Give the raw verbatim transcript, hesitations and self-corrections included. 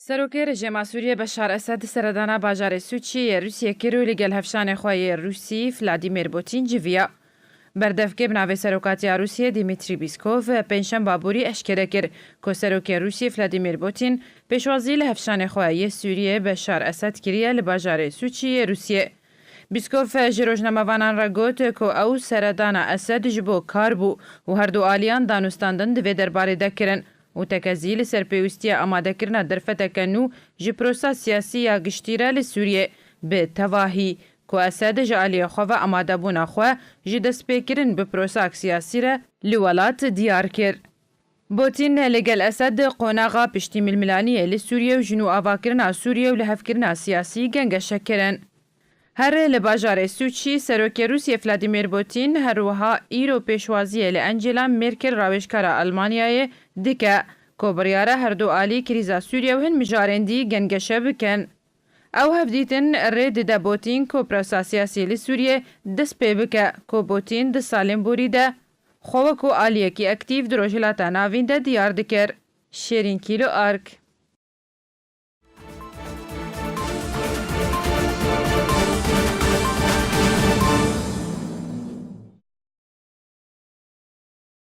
Serokê rejêma Sûriyê Beşar Esed seredana bajarê Sûçî yê Rûsiyê kir û li gel hevşanê xwe yê Rûsî Vladimir Putin civiya. Berdevkê bi navê Serokatiya Rûsiyê Dmitry Peskov pêncşemba borî eşkere kir ku Serokê Rûsiyê Vladimir Putin pêşwazî li hevşanê xwe yê Sûriyê Beşar Esed kiriye li bajarê Sûçî yê Rûsiyê. Peskov ji rojnamevanan re got ku ew seredana Esed ji bo kar bû û herdu aliyan danûstandin di vê derbarê de kirin û tekezî li ser pêwîstiya amadekirina derfeteke nû ji prosa siyasî ya giştî re li Sûriyê bi tevahî ku Esed ji aliyê xwe ve amadebûna xwe ji destpêkirin bi prosak siyasî re li welat diyar kir. Putin li gel Esed qonaxa piştî milmilaniyê li Sûriyê û ji nû avakirina Sûriyê û lihevkirina siyasî gengeşe kirin. Her li bajarê Sûçî, Serokê Rûsiyê Vladimir Putin her wiha îro pêşwaziyê li Angela Merkel rawêjkara Almanyayê dike ku biryara herdu alî krîza Sûriyê û hin mijarên dî gengeşe bikin. Ew hevdîtin rê dide Putin ku prosa siyasî li Sûriyê dest pê bike ku Putin di salên borî de xwe wekû aliyekî aktîf di Rojhilata Navîn de diyar dikir. Şêrîn Kîlo Ark.